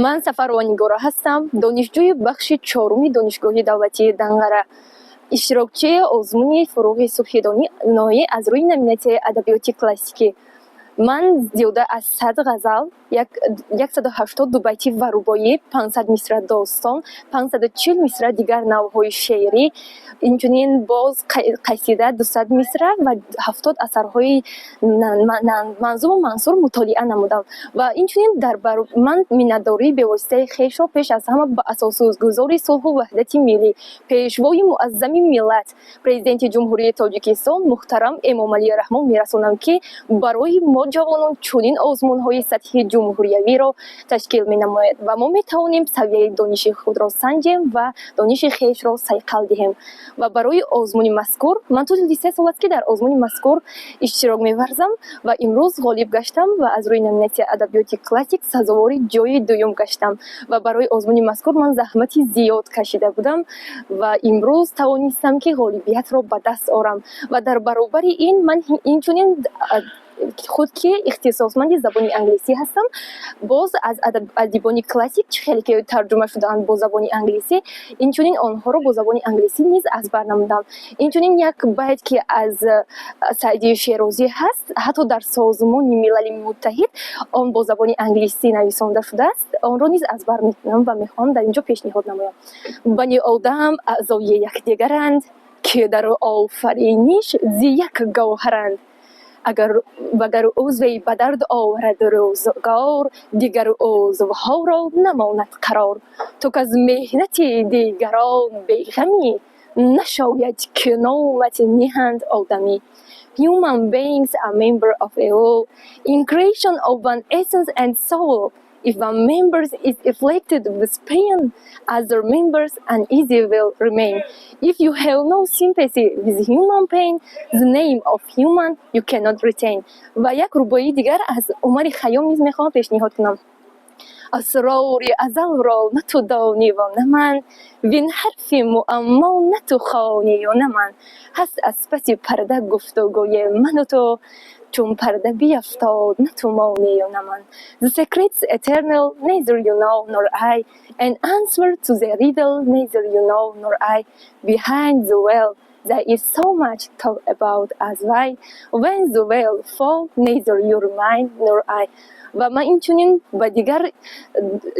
Ман Сафарова Нигора ҳастам, донишҷӯи бахши чоруми Донишгоҳи давлатии Данғара, иштирокчии озмуни «Фурӯғи субҳи доноӣ» аз рӯи номинатсияи адабиёти классикӣ. Ман зиёда аз 100 ғазал, 180 дубайтӣ ва рубоӣ, 500 мисра достон, 540 мисра дигар навъҳои шеърӣ, инчунин боз қасида 200 мисра ва 70 асарҳои манзуму мансур мутолиа намудам. Ва инчунин дар ман миннатдории бевоситаи хешро пеш аз ҳама ба асосгузори сулҳу ваҳдати миллӣ, Пешвои муаззами миллат, Президенти Ҷумҳурии Тоҷикистон муҳтарам Эмомалӣ Раҳмон мерасонам, ки барои мо, ҷавонон, чунин озмунҳои сатҳи ҷумҳуриявиро ташкил менамояд ва мо метавонем савияи дониши худро санҷем ва дониши хешро сайқал диҳем. Ва барои озмуни мазкур ман тӯли 3 сол аст, ки дар озмуни мазкур иштирок меварзам ва имрӯз ғолиб гаштам ва аз рӯи номинатсияи адабиёти классик сазовори ҷои дуюм гаштам. Ва барои озмуни мазкур ман заҳмати зиёд кашида будам ва имрӯз тавонистам, ки ғолибиятро ба даст орам. Ва дар баробари ин ман инчунин худ, ки ихтисосманди забони англисӣ ҳастам, боз аз адибони классик, чӣ хеле ки тарҷума шудаанд бо забони англисӣ, инчунин онҳоро бо забони англисӣ низ аз бар намудам. Инчунин як байт, ки аз Саъдии Шерозӣ ҳаст, ҳатто дар Созмони Милали Муттаҳид он бо забони англисӣ нависонда шудааст, онро низ аз бар мекунам ва мехоҳам дар ин ҷо пешниҳод намоям. Бани одам аъзои якдигаранд, ки дар офариниш зи як гавҳаранд. Агар вагар узве ба дард оварад рӯзгор, дигар узвҳоро намонад қарор. Ту каз меҳнати дигарон беғамӣ, нашояд ки номат ниҳанд одамӣ. Human beings are member of a whole, in creation of one essence and soul. If one member is afflicted with pain, other members uneasy will remain. If you have no sympathy with human pain, the name of human you cannot retain. Ва як рубоии дигар аз Умари Хайём низ мехоҳам пешниҳод кунам. Асрори азалро на ту донӣ ва на ман, вин ҳарфи муаммо на ту хонию на ман. Ҳаст аз паси парда гуфтугӯи ману ту, чун парда биафтод, на ту монию на ман. The secrets eternal neither you know nor I, and answer to the riddle neither you know nor I. Behind the veil there is so much talk about us, why when the veil fall, neither you remain nor I. Ва ман инчунин ба дигар,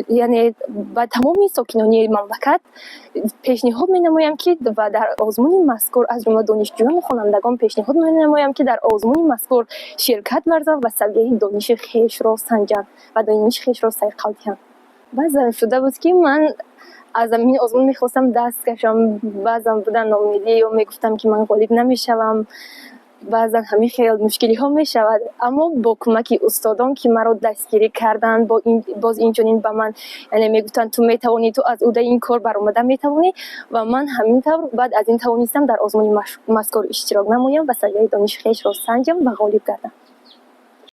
яъне ба тамоми сокинони мамлакат пешниҳод менамоям, ки ва дар озмуни мазкур, аз ҷумла донишҷӯёну хонандагон пешниҳод менамоям, ки дар озмуни мазкур ширкат варзанд ва савияи дониши хешро санҷанд ва дониши хешро сайқал диҳанд. Баъзан шуда буд, ки ман аз ҳамин озмун мехостам даст кашам, баъзан будан ноумедӣ ё мегуфтам, ки ман ғолиб намешавам. Баъзан ҳамин хел мушкилиҳо мешавад, аммо бо кӯмаки устодон, ки маро дастгирӣ карданд, боз инчунин ба ман, яъне, мегуфтанд: «Ту метавонӣ, ту аз ӯҳдаи ин кор баромада метавонӣ». Ва ман ҳамин тавр баъд аз ин тавонистам дар озмуни мазкур иштирок намоям ва савияи дониши хешро санҷам ва ғолиб гардам.